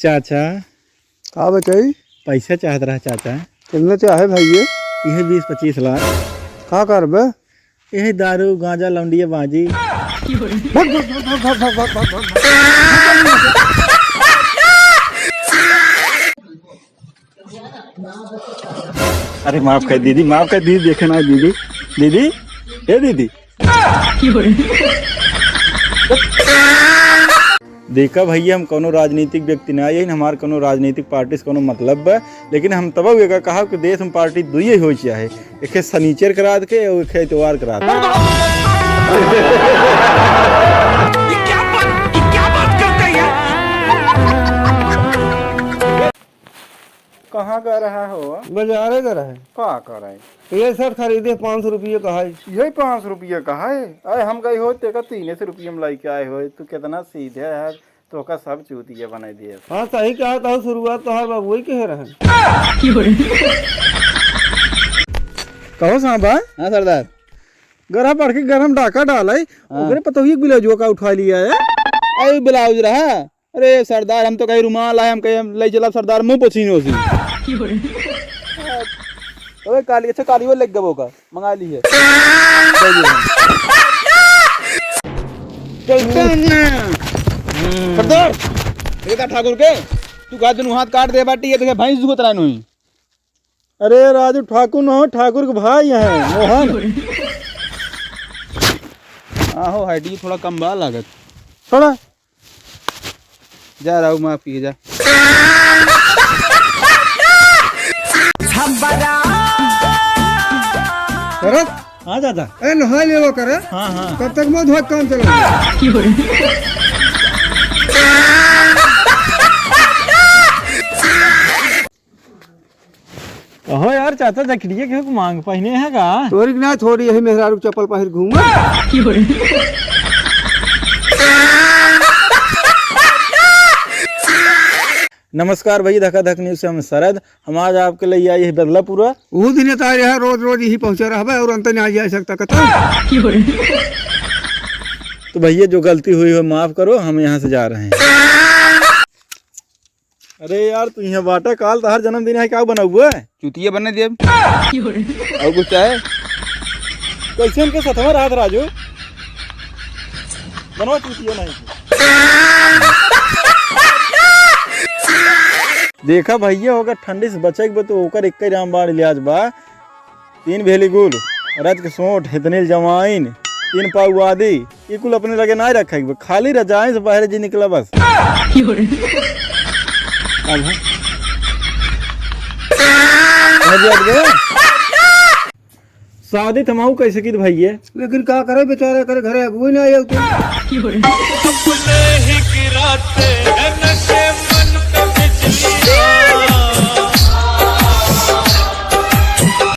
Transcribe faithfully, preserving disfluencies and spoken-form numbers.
चाचा। का बचाई? पैसा चाहत रहा चाचा। कितना चाहे भाई ये? यह बीस पच्चीस लाख। का करबे? यही दारू, गांजा, लौंडिया, बाजी। अरे माफ कर दीदी, माफ कर दीदी, देखे ना दीदी, दीदी, ए दीदी। देखा भैया, हम कौनो राजनीतिक व्यक्ति ना है, हमार कौनो राजनीतिक पार्टी से कौनो मतलब बा, लेकिन हम तब एका कहा कि देश में पार्टी दुइये होइ चाहे, एक है सनीचर के रात के और एक है इतवार के रात। ये क्या बात, ये क्या बात करता है यार? कहाँ गए रहा हो? बाजारे गए रहे। का करे? ये शर्ट खरीदे, पाँच सौ रुपये का है। यही पाँच सौ रुपये का है? अरे हम गए हो, तेका तीन सौ रुपये में लेके आए हो। तू कितना सीधे है, तोका सब चूतिया बनाई दिए। हाँ, सही कहा था, शुरुआत तो हर बाबू ही कहे रहे। कहो सांबा। हाँ सरदार। गरहा पड़ के गरम डाका डाले, हाँ। ओकरे पतोहिए के ब्लाउजवा का उठा लिया है। अरे ब्लाउज रहा। अरे सरदार, हम तो कहीं रुमाल आए, हम कहीं हम ले चला सरदार, मुँह पोछी नहीं होसी। अबे काली, अच्छा काली वो लग गबो का, मंगा ली है। सरदार, बेटा ठाकुर के, तू का दुनू हाथ काट दे बाटी, ये देखे भैंस दुहत रहनु ही। अरे राजू ठाकुर न हो, ठाकुर के भाई हैं, मोहन। आहो, हाइट ये थोड़ा कम बा लागत। थोड़ा। जा राऊ, माफ किए जा। शरद? हाँ दादा। ए, नहाई लेवा करे। हाँ, हाँ। तब तक मैं धोए काम चला। कहो यार, चाचा जकड़िया के मांग पहिने है का? तोरी के ना, थोड़ी यही मेहरारू चप्पल पहिर घूम। नमस्कार भैया, धका धक न्यूज से हम शरद। हम आज आपके लिए आई है बदलापुरा। वो दिन तो आ रहा, रोज रोज यही पहुंचा रहा और अंत नहीं आ जा सकता कतई। तो भैया, जो गलती हुई हो, माफ करो, हम यहाँ से जा रहे हैं। अरे यार, तू यहाँ बाटा, काल तहार जन्मदिन है, का बनाऊ है? चूतिया बने देब। और कुछ चाहे? कैसे इनके सथवा रहत राजू? बनवा चूतिया नहीं। देखा भैया, ओकर ठंडी से बचे के बा तो ओकर एक ही रामबाण इलाज बा। तीन भेली गुल, रज के सोंठ, हेतनील जवाइन, तीन पाऊ आदी, ई कुल अपने लगे नाहीं रखे के बा। खाली रजाई से बाहर जे निकला बस। अब है। समझ में आ गया? शादी तमाऊ कैसे की भैया? लेकिन का करे बेचारा, करे घरे अगुए ना आए होते।